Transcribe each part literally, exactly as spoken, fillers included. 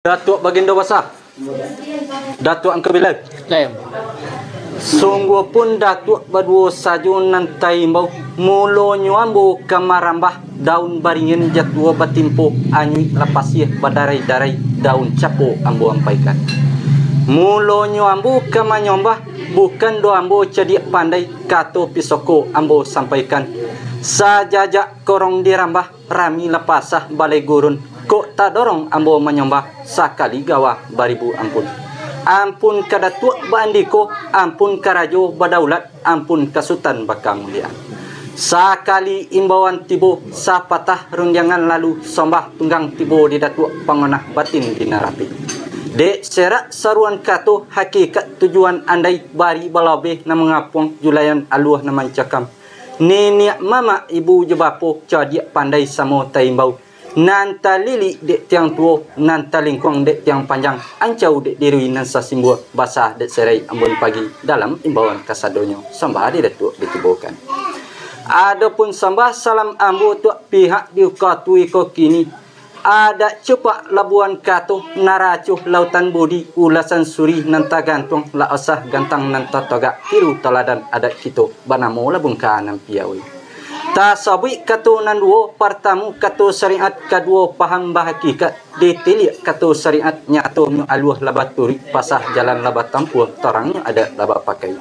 Datuak Bagindo Basa. Datuak Angku Bilal. Lain. Sungguahpun Datuak baduo sajo nan taimbau, mulonyo ambo ka marambah, daun baringin jatuah batimpo, anyuik lapasiah badarai-darai, daun capo ambo ampaikan. Mulonyo ambo ka manyombah, bukan doh ambo cadiak pandai, kato pisoko ambo sampaikan. Sajajak korong dirambah, rami lapasah balai gurun, kok tadorong ambo manyombah, sakali gawa baribu ampun. Ampun ka Datuak baandiko, ampun ka Rajo badaulat, ampun ka Sutan bakamuliaan. Sakali imbauan tibo, sapatah rundiangan lalu, sombah tunggang tibo di Datuak, pangonah batin di nan rapek. Dek serak saruan kato, hakikat tujuan andai, bari balobeh nan mangapuang, julaian aluah nan mancakam. Niniak mamak, ibu jo bapo, cadiak pandai samo taimbau. Nan talilik dek tiang tuo, nan talingkuang dek tiang panjang, ancau dek dirui nan sasimbua, basa dek serai ambun pagi, dalam imbauan kasadonyo, sambah di Datuak ditibokan. Adopun sambah salam ambo tuak pihak di uko tu iko kini, adat cupak labuan kato, naracuh lautan budi, ulasan suri nan tagantuang, lah osah gantang nan tatogak, tiru taladan adat kito, banamo lah bungka nan piawai. Tasabuik kato nan duo, partamo kato syariat, kaduo paham bahakikat, ditiliak kato syariat, nyatonyo aluah lah baturuik, pasah jalan lah batampuah, tarangnyo adat lah bapakai.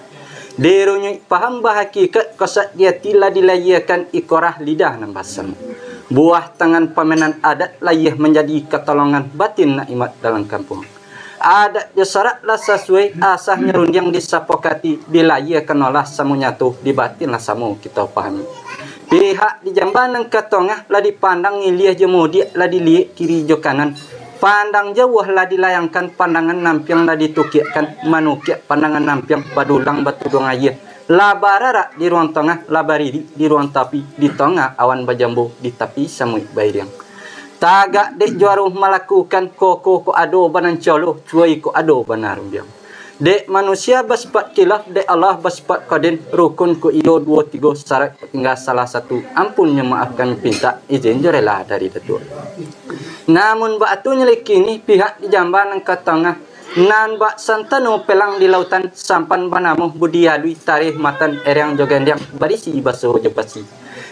Dirunyuik paham bahakikat, kosad di ati lah dilayiakan, ikorah lidah nan basamo. Buah tangan pamenan adat, layiah manjadi katolongan, batin nikmat dalam kampuang. Adat jo sarak lah sasuai, asahnyo rundiang disapakati, dilayiakan olah samo nyato, di batin lah samo kito pahami. Pihak di jamba nan ka tongah, lah dipandang iliah jo mudiak, lah diliek kiri jo kanan. Pandang jauah lah dilayangkan, pandangan nampiang lah ditukiakkan, manukiak pandangan nampiang, badulang batuduang ayie. Lah bararak di ruang tongah, lah baririk di ruang tapi, di tongah awan bajambo, di tapi samuik bairiang. Tagak dek juaro malakukan, kokoh kok ado banan colo, cuai kok ado banan rumbiang. Dek manusia basipaik khilaf, dek Allah basipaik qadim, rukun kok iyo duo tigo, syarat kok tingga salah satu, ampun nyo maafkan pintak, izin jo rela dari Datuak. Namun baa tu nyo lai kini, pihak di jamba nan ka tongah, nan bak santano pelang di lautan, sampan banamo budi alui, tareh matan, ereang jo gendeang, barisi baso jo basi.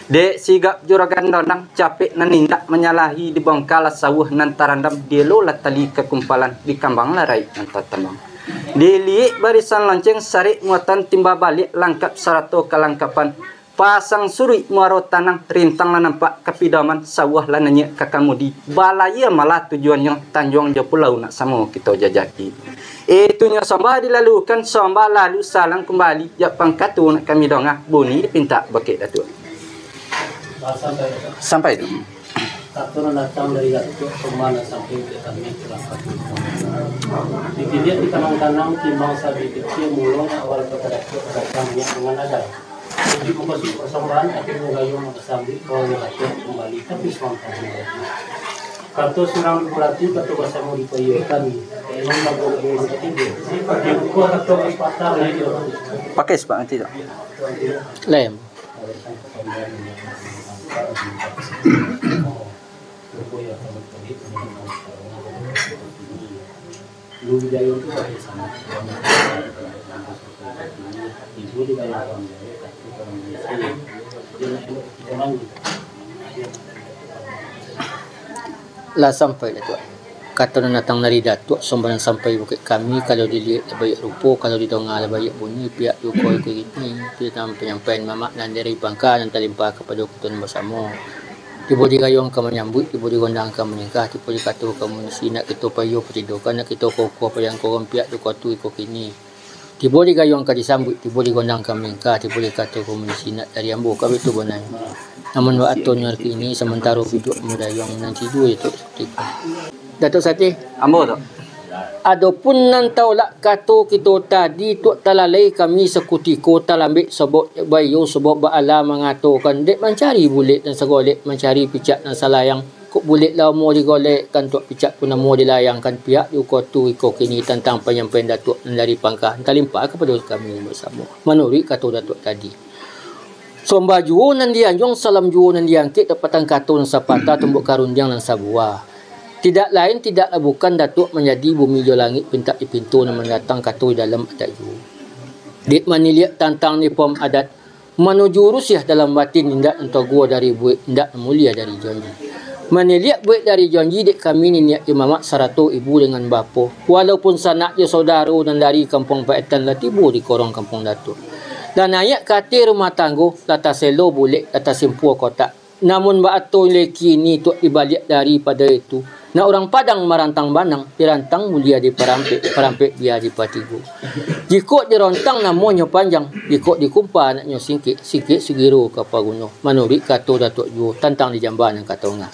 Dek sigap juragan dondang, capek nan indak manyalahi, dibongka lah sauah nan tarandam, dielo lah tali kakumpalan, dikambang lah raik nan tatambang. Diliek barisan lonceng, sarek muatan timba baliak, langkap sarato kalangkapan, pasang suruik muaro tanang, rintang lah nampak kapidoman, sauah lah naiak ka kamudi, balayia malah tujuannyo, tanjuang jo pulau nak samo kito jajaki. Itunyo sambah dilalukan, sambah lalu salam kumbali, jak pangkatu nak kami donga, bunyi dipintak bakeh Datuak. Sampai tu. Kato nan datang dari Datuak, sambah nan sampai untuak kami, terangkan. Ditiliak dikanang-kanang, timbang sabi kecil, mulonyo awal kato Datuak, datang niat dengan ada. Jadi, mukasuik pasambahan, akhirnyo gayuang nan basambuik, kawanyo Datuak kumbali, tapi suang tamu. Kato surang dikulati, kato basamo dipayokan. Imam bago-bago nan katigo. Dibuka kato basapatah, lain. Pakai sepak nanti tu. Lem. Lah sampai Datuak. Kato nan datang dari Datuak, sambah nan sampai bakeh kami, kalau diliek lah baiak rupo, kalau didonga lah baiak bunyi, pihak di uko iko kini, pihak nan panyampaian mamak nan dari pangka nan talimpa kapado kito nan basamo. Tibo di gayuang ka manyambuik, tibo di gondang ka maningkah, tibo di kato ka maisi, nak kito payo patidokan, nak kito kokoh pajangkokan, pihak di uko tu iko kini. Tibo di gayuang ka disambuik, tibo di gondang ka maningkah, tibo di kato ka maisi, nak dari ambo ka bitu bonai. Namun baa tu nyo kini, samantaro biduak mudayuang nan tigo itu. Datuak Sati. Ambo tu. Adopun nan taulak kato kito tadi, tuak talalai kami sakutiko, talambek sabab baiyo, sabab baalah mangatokan, dek mancari bulek nan sagolek, mancari picak nan salayang. Kok bulek lah amuah digolekkan, tuak picak pun amuah dilayangkan, pihak di uko tu iko kini, tantang panyampaian Datuak nan dari pangka, nan talimpa kapado kami basamo. Manuruik kato Datuak tadi. Sambah juo nan dianjuang, salam juo nan diangkek, dapatan kato nan sapatah, tumbuk karundiang nan sabuah. Tidak lain, tidaklah bukan, Datuak, manjadi bumi jo langik pintak dipinto nan mandatang kato di dalam adat juo. Dek maniliak tantang di pom adat, manuju rusiah dalam batin, indak nan toguo dari buek, indak nan mulia dari janji. Maniliak buek dari janji dek kami niniak jo mamak sarato ibu dengan bapo, walaupun sanak jo saudaro nan dari kampuang Paetan lah tibo di korong kampuang Datuak. Lah naiak ka ateh rumah tanggo, lah taselo bulek, lah tasimpua kotak. Namun baato lai kini tuak dibaliak daripado itu, nak urang Padang marantang banang, dirantang mulia diparampek, parampek bia dipatigo. Jikok dirontang namonyo panjang, jikok dikumpa anaknyo singkek, singkek sugiro ka paguno, manuruik kato Datuak juo tantang di jamba nan ka tongah.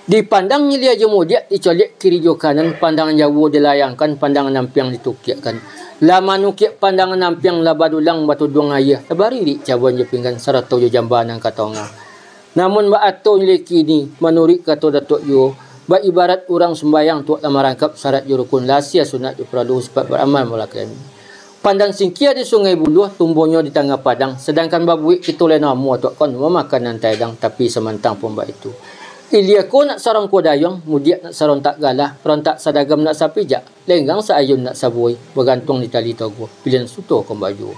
Dipandang ilia jo mudiak, dicoliak kiri jo kanan, pandangan jauah dilayangkan, pandangan ampiang ditukiakkan. Lah manukiak pandangan ampiang, lah badulang batuduang aia, lah baririk cabuan jo pinggan, sarato jo jamba nan ka tongah. Namun baato lai kini, manuruik kato Datuak juo, baibarat urang sumbayang, tuak lah marangkap sarat jo rukun, lah asia sunat jo paralu, sipaik baramal mulakan. Pandan singkia di Sungai Buluah, tumbonyo di tangah padang, sadangkan babuek kito lai namo, tuak kon mamakan nan taedang, tapi samantang pun baitu. Ilia ko nak sarongko dayuang, mudiak nak sarontak galah, rontak sadagam nak sapijak, lenggang saayun nak sabuai, bagantuang di tali toguah, pilihan suto kambaju.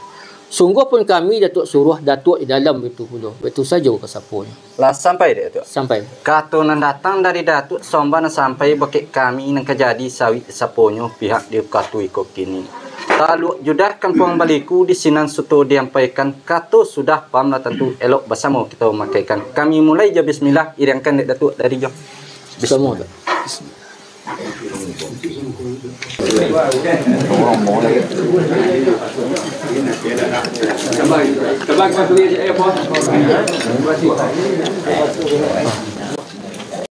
Sungguah pun kami Datuak suruah, Datuak di dalam baitu pulo, baitu sajo kasaponyo. Lah sampai dek Datuak? Sampai. Kato nan datang dari Datuak Somba nan sampai bakeh kami nan ka jadi sawik saponyo pihak di kato iko kini. Taluk judah kampuang Baliku di sinan suto diampaikan, kato sudah pam lah tantu elok basamo kito makaikan. Kami mulai jo bismillah, iriangkan dek Datuak dari jo. Bismillah.